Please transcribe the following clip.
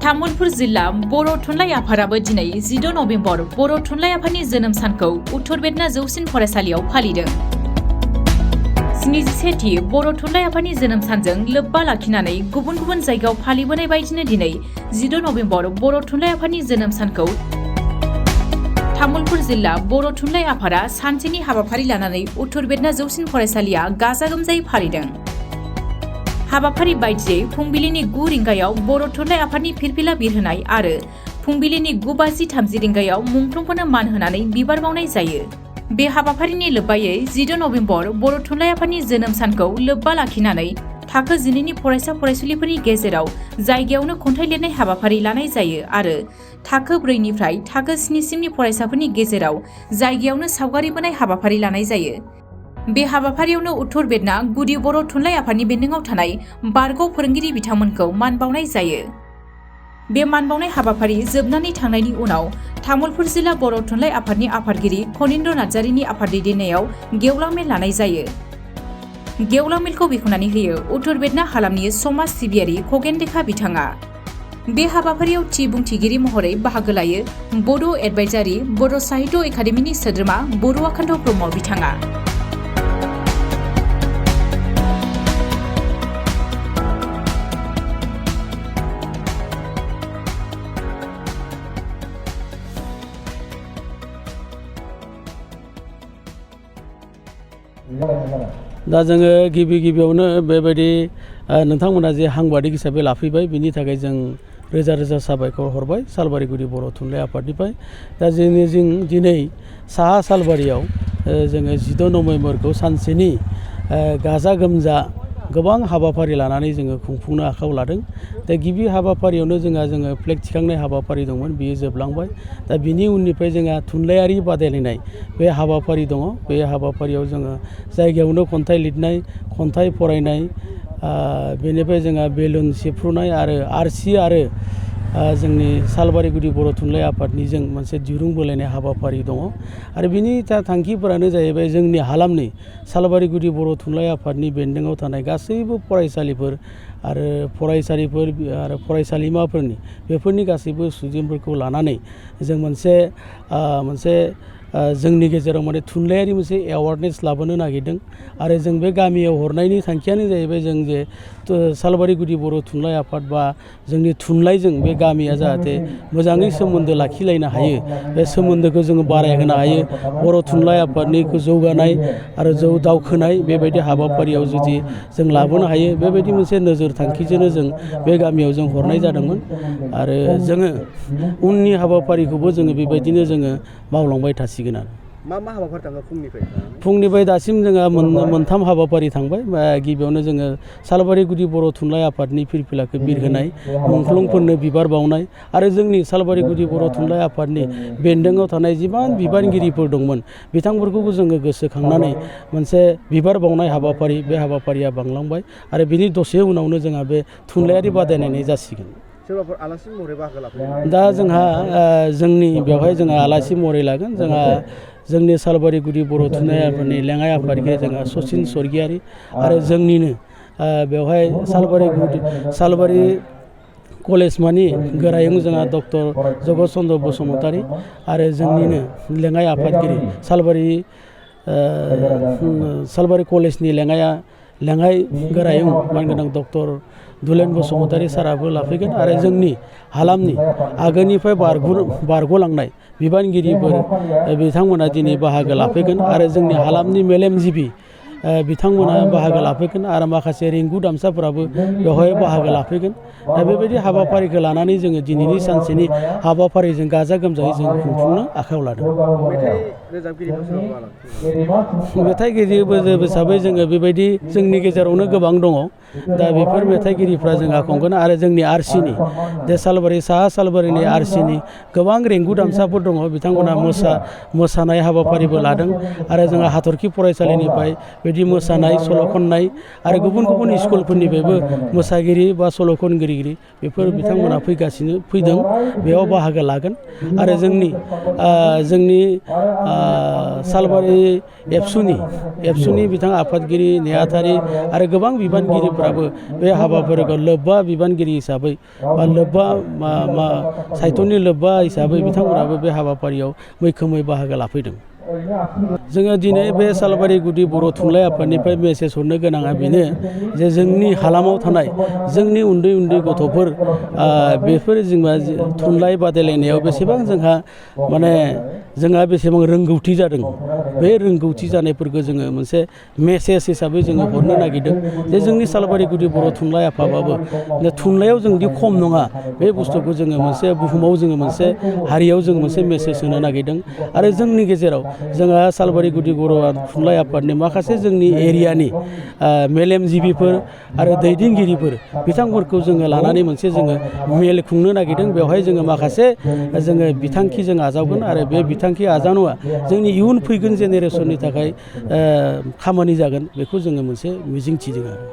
तामुलपुर जिल्ला बर' थुनलाइ आफादाबो दिनै 10 नभेम्बर बर' थुनलाइ आफादनि जोनोम सानखौ उत्तर बेदना जौसिन फरायसालियाव फालिदों। 71थि बर' थुनलाइ आफादनि जोनोम सानजों लोब्बा लाखिनानै गुबुन गुबुन जायगायाव फालिबोनाय बायदिनो दिनै 10 नभेम्बर बर' थुनलाइ आफादनि जोनोम सानखौ तामुलपुर जिल्ला बर' थुनलाइ आफादा सानसेनि हाबाफारि लानानै उत्तर बेदना जौसिन फरायसालिया गाजा गोमजायै फालिदों। हाबाफारि बायदियै फुंबिलिनि 9 रिंगायाव बर' थुनलाइ आफादनि फिरफिला बिरहोनाय आरो फुंबिलिनि 9:30 रिंगायाव मुंख्लंफोरनो मान होनानै बिबार बावनाय जायो। बे हाबाफारिनि लोब्बायै 10 नभेम्बर बर' थुनलाइ आफादनि जोनोम सानखौ लोब्बा लाखिनानै थाखो 12नि फरायसा फरायसुलिफोरनि गेजेराव जायगायावनो खन्थाइ लिरनाय हाबाफारि लानाय जायो आरो थाखो 4 निफ्राय थाखो 7 सिमनि फरायसाफोरनि गेजेराव जायगायावनो सावगारि बोनाय हाबाफारि लानाय जायो। बे हाबाफारियावनो उत्तर बेदना गुदि बर' थुनलाइ आफादनि बेन्दोङाव थानाय बारग' फोरोंगिरि बिथांमोनखौ मान बावनाय जायो। बे मान बावनाय हाबाफारि जोबनानै थांनायनि उनाव तामुलपुर जिल्ला बर' थुनलाइ आफादनि आफादगिरि खनिन्द्र नार्जारिनि आफाद दैदेननायाव गेवलां मेल लानाय जायो। गेवलां मेलखौ बेखेवनानै होयो उत्तर बेदना हालामनि समाज सिबियारि खगेन देखा बिथाङा। बे हाबाफारियाव थि बुंथिगिरि महरै बाहागो लायो बड' एडभाइजारि बर' साहित्य एकाडेमिनि सोद्रोमा बर' आखान्थाव ब्रह्म बिथाङा। दा जोङो गिबियावनो बेबायदि नोंथांमोना जे हांबादिक हिसाबै लाफैबाय बिनि थाखाय जों रोजा रोजा साबायखर हरबाय सालबारिगुरि बर' थुनलाइ आफादनिफ्राय। दा जों दिनै साहा सालबारियाव जोङो 10 नभेम्बरखौ सानसेनि गाजा गोमजा गोबां हाबाफारि लानानै जोङो खुंफुंनो आखायाव लादों। दा गिबि हाबाफारियावनो जोङो फ्लेग थिखांनाय हाबाफारि दंमोन, बियो जोबलांबाय। दा बिनि उननिफ्राय जोंहा थुनलाइयारि बादायलायनाय बे हाबाफारि दङ। बे हाबाफारियाव जोङो जायगायावनो खन्थाइ लिरनाय, खन्थाइ फरायनाय, बेनिफ्राय जोंहा बेलुन सिफ्रुनाय आरो आरसि आरो जोंनि सालबारिगुरि बर' थुनलाइ आफादनिजों मोनसे दिरुं बोलायनाय हाबाफारि दङ। आरो बिनि थांखिफोरानो जाहैबाय जोंनि हालामनि सालबारिगुरि बर' थुनलाइ आफादनि बेन्दोङाव थानाय गासैबो फरायसालिफोर आरो फरायसालिमाफोरनि बेफोरनि गासैबो सुबुंफोरखौ लानानै जों मोनसे जोंनि गेजेराव माने थुनलाइयारि मोनसे एवारनेस लाबोनो नागिरदों। आरो जों बे गामियाव हरनायनि थांखियानो जाहैबाय जों जे सालबारिगुरि बर' थुनलाइ आफाद बा जोंनि थुनलाइजों बे गामिया जाहाथे मोजाङै सोमोन्दो लाखिलायनो हायो, बे सोमोन्दोखौ जोङो बारायहोनो हायो। बर' थुनलाइ आफादनि जौगानाय आरो दावखोनाय बेबायदि हाबाफारियाव जुदि जों लाबोनो हायो, बेबायदि मोनसे नोजोर थांखिजोंनो जों बे गामियाव जों हरनाय जादोंमोन। आरो जोङो उननि हाबाफारिखौबो जोङो बेबायदिनो जोङो मावलांबाय थासिगोन। मा हाबाफारि थाङो फुंनिफ्राय दासिम जोंहा मोनथाम हाबाफारि थांबाय। गिबियावनो जोङो सालबारिगुरि बर' थुनलाइ आफादनि फिरफिलाखौ बिरहोनाय, मुंख्लंफोरनो बिबार बावनाय आरो जोंनि सालबारिगुरि बर' थुनलाइ आफादनि बेन्दोङाव थानाय जिमान बिबानगिरिफोर दंमोन बिथांफोरखौबो जोङो गोसोखांनानै मोनसे बिबार बावनाय हाबाफारि, बे हाबाफारिया बांलांबाय। आरो बिनि दसे उनावनो जोंहा बे थुनलाइयारि बादायलायनाय जासिगोन। सोरबाफोर आलासि महरै बाहागो लाफैयो? दा जोंहा जोंनि बेवहाय जोंहा आलासि महरै लागोन। जोंहा जोंनि सालबारिगुरि बर' थुनलाइ आफादनि लेङाइ आफादगिरि जोंहा सचिन स्वर्गियारि आरो जोंनिनो बेवहाय सालबारि कलेज मानि गोरायुं जोंहा डक्टर जगत चन्द्र बसुमतारी आरो जोंनिनो लेङाइ आफादगिरि सालबारि कलेजनि लेङाइ गोरायुं मानगोनां डक्टर दुलेन बसुमतारी साराबो लाफैगोन। आरो जोंनि हालामनि आगोलनिफ्राय बारग'लांनाय बिबानगिरिफोर बिथांमोना दिनै बाहागो लाफैगोन। आरो जोंनि हालामनि मेलेमजिबि बिथांमोना बाहागो लाफैगोन आरो माखासे रिंगु दामसाफोराबो बेवहाय बाहागो लाफैगोन। दा बेबायदि हाबाफारिखौ लानानै जोङो दिनैनि सानसेनि हाबाफारिजों गाजा गोमजायै जों खुंफुंनो आखायाव लादों। मेथाइगिरि हिसाबै जोङो बेबायदि जोंनि गेजेरावनो गोबां दङ। दा बेफोर मेथाइगिरिफ्रा जोंहा खुंगोन। आरो जोंनि आरसिनि साहा सालबारिनि आरसिनि गोबां रिंगु दामसाफोर दङ, बिथांमोना मोसानाय हाबाफारिबो लादों। आरो जोंहा हाथरखि फरायसालिनिफ्राय बिदि मोसानाय, सल' खननाय आरो गुबुन स्कुलफोरनिफ्रायबो मोसागिरि बा सल' खनगिरि बेफोर बिथांमोना फैदों, बेयाव बाहागो लागोन। आरो जोंनि सालबारि एबसुनि बिथां आफादगिरि नेहाथारि आरो गोबां बिबानगिरिफ्रा बिथांमोनाबो बे हाबाफारिखौ लोब्बा बिबानगिरि हिसाबै बा लोब्बा साहित्यनि लोब्बा हिसाबै बिथांमोनाबो बे हाबाफारियाव मैखोमै बाहागो लाफैदों। जोङो दिनै बे सालबारि गुदि बर' थुनलाइ आफादनिफ्राय मेसेज हरनो गोनाङा बेनो जे जोंनि हालामाव थानाय जोंनि उन्दै उन्दै गथ'फोर बेफोर जेनेबा थुनलाइ बादायलायनायाव बेसेबां जोंहा बेसेबां रोंगौथि जादों बे रोंगौथि जानायफोरखौ जोङो मोनसे मेसेज हिसाबै जोङो हरनो नागिरदों जे जोंनि सालबारि गुदि बर' थुनलाइ आफादाबो थुनलाइयाव जोंदि खम नङा बे बुस्थुखौ जोङो मोनसे बुहुमाव जोङो मोनसे हारियाव जोङो मोनसे मेसेज होनो नागिरदों। आरो जोंनि गेजेराव जोंहा सालबारि गुदि बर' थुनलाइ आफादनि माखासे जोंनि एरियानि मेलेमजिबिफोर आरो दैदेनगिरिफोर बिथांमोनखौ जोङो लानानै मोनसे जोङो मेल खुंनो नागिरदों। बेवहाय जोङो माखासे जोङो बिथांखि जों आजावगोन आरो बे बिथांखि आजावनाया जोंनि इयुन फैगोन जेनेरेसननि थाखाय खामानि जागोन बेखौ जोङो मोनसे मिजिंथिदों आरो।